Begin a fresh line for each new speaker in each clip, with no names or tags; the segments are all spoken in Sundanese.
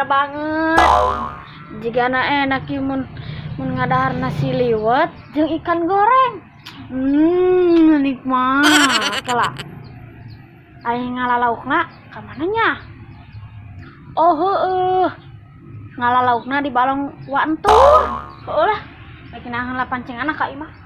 Segar banget. Jigana enak ieu mun mun ngadahar nasi liwet jeung ikan goreng. Nikmat lah. Aing ngalalaukna ka mana nya? Oh heueuh. Ngalalaukna di balong Wa Entur. Heueuh lah. Rek nahan lah pancinganna ka imah.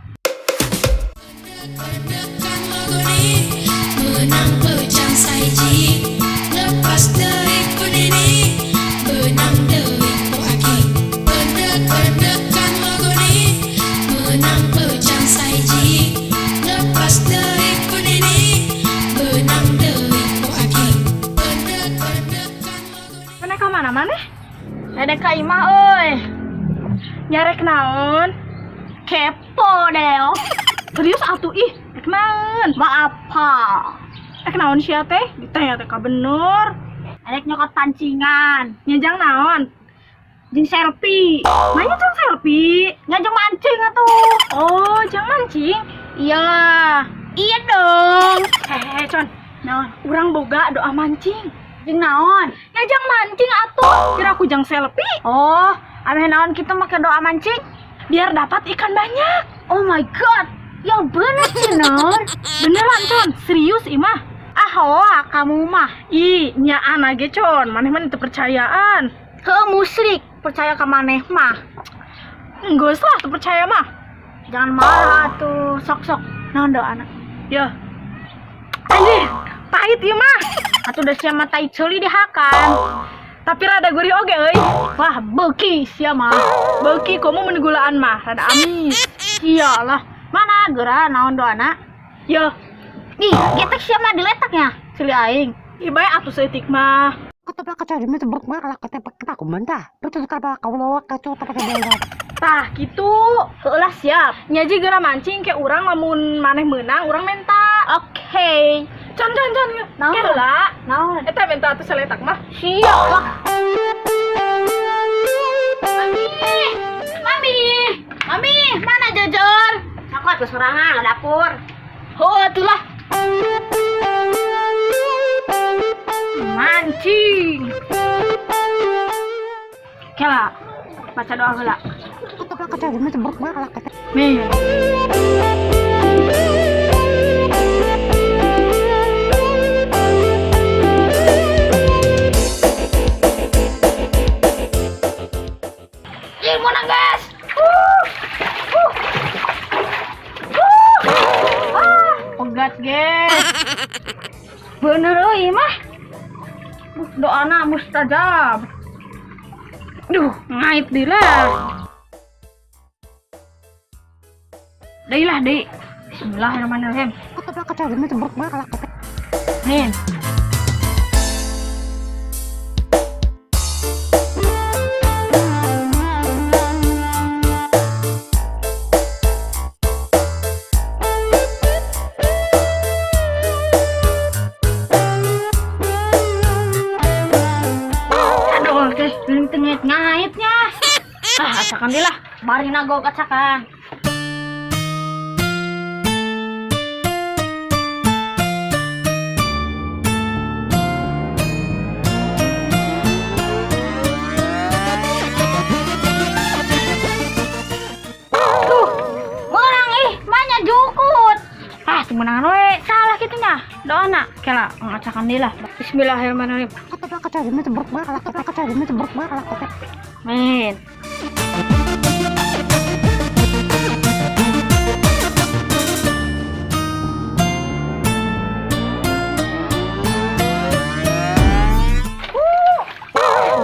Menang pejang saiji lepas dari kunini menang deui ku aki pendek-pendekan magoni menang pejang saiji lepas dari kunini menang deui ku aki pendek-pendekan magoni.
Mana ka mana maneh?
Rek ka imah euy.
Nyarek naon?
Kepo deh.
Serius atuh ih, rek naon?
Maaf apa?
Rek naon sia teh? Ditanya teh ka bener.
Arek nyokot pancingan.
Nya jang naon?
Jeung selfie.
Maenya jang selfie.
Nya jang mancing atuh.
Oh, jang mancing.
Iyalah. Iya dong.
Hehehe, Con.
Naon?
Urang boga doa mancing.
Jeung naon?
Nya jang mancing atuh. Kira aku jang selfie.
Oh, ameh naon kitu make doa mancing?
Biar dapat ikan banyak.
Oh my god. Yang bener Cinor.
Beneran, Con. Serius imah.
Ah, hoa kamu mah.
Ih, nyaan ge, Con. Maneh mah teu percayaan.
Heuh musrik, percaya ka maneh mah.
Enggeus lah teu percaya mah.
Jangan marah tuh, sok-sok. Naon doana?
Yo. Anjir, pahit ieu mah.
Atuh da sia mah tai ceuli dihakan.
Tapi rada gurih oge euy.
Wah, beuki sia mah.
Beuki komo mun gulaan mah, rada amis.
Iyalah, mana geura naon doana?
Yo,
Ih, getek sia mah diletaknya ceuli aing.
ih bae atuh seutik mah. Tah, kitu.
Heueuh lah siap.
Nya ji geura mancing ke urang lamun maneh meunang urang menta.
Oke.
Con con con.
Naon?
Ke heula.
Naon?
Eta menta atuh seletak mah.
Siap lah. Mami, mami, mami, mana jujur? Aku atuh sorangan ke dapur. Oh, atulah. Mancing. Kela, baca doa heula. Nih. Ih, menang guys. Ah, pegat guys. Bener euy mah. Doana mustajab. Duh, ngait deui lah. Deui lah, deui. Bismillahirrahmanirrahim. Nih. Aduh, teh tengit ngaitnya. Ah, acakan deui lah. Bari nagog acakan. Tuh, menang ih, manya jukut. Ah, menangan we, salah kitu nya. Doana, kela ngacakan deui lah. Bismillahirrahmanirrahim. Min.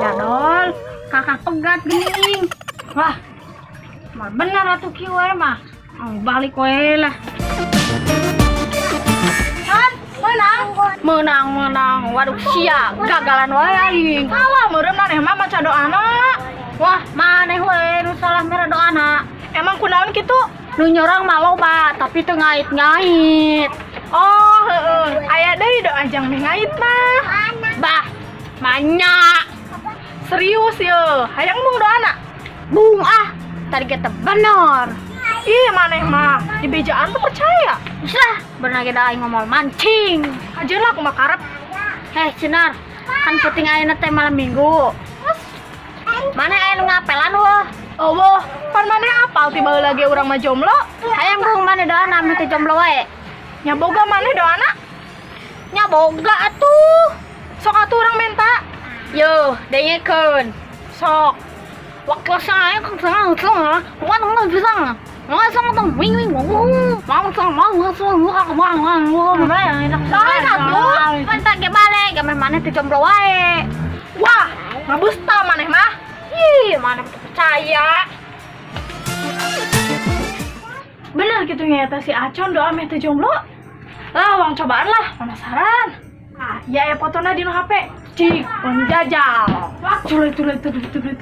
Jadol, kakak pegat gening. Wah, mah bener atuh kieu we mah. Balik we lah.
Kan menang.
Menang, menang. Waduh, sia, gagalan wae aing.
Salah meureun maneh mah maca doana.
Wah, maneh we nu salah mere doana.
Emang kunaon kitu?
Nu nyorang mah loba, tapi teu ngait-ngait.
Oh, heeh. Aya deui doa jang meh ngait mah.
Bah, manya.
Serius ye, hayang mung doana.
Bung ah, tadi kita bener.
Ih, maneh mah dibejaan tuh percaya.
Geus lah, bener ge da aing ngomong mancing.
Aja lah aku mah karep.
Heh, Cinar, kan penting ayeuna teh malam Minggu.
Terus Oh, pan maneh apal ti baheula ge urang mah jomblo?
Hayang bung maneh doana meh teh jomblo wae.
Nya boga maneh doana?
Nya boga atuh.
Sok atuh urang menta.
Yo, dengekeun.
Sok.
Waktu saya kan senang senang, bukan bisa. Mau sama tuh wing wing wong mau sama mau sama mau mau mau mau.
Balik atuh.
Menta ge balik, ge maneh teh jomblo wae.
Wah, ngabusta maneh mah.
Ih, maneh teu percaya.
Bener gitu nya eta si Acon doa meh teu jomblo. Lah, wang cobaan lah, penasaran. Ah, ya ya fotona di nu HP. Cik, penjajal. Culai culai culai culai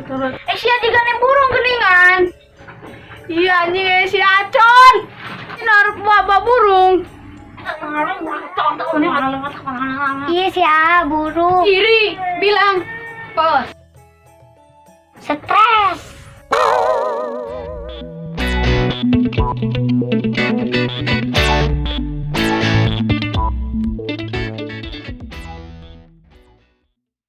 culai.
Eh, sia digandeng burung geningan.
Iya anjing eh, si Acon.
Naruh wabah burung.
Iya sih ah, burung.
Iri, bilang, bos.
Stres.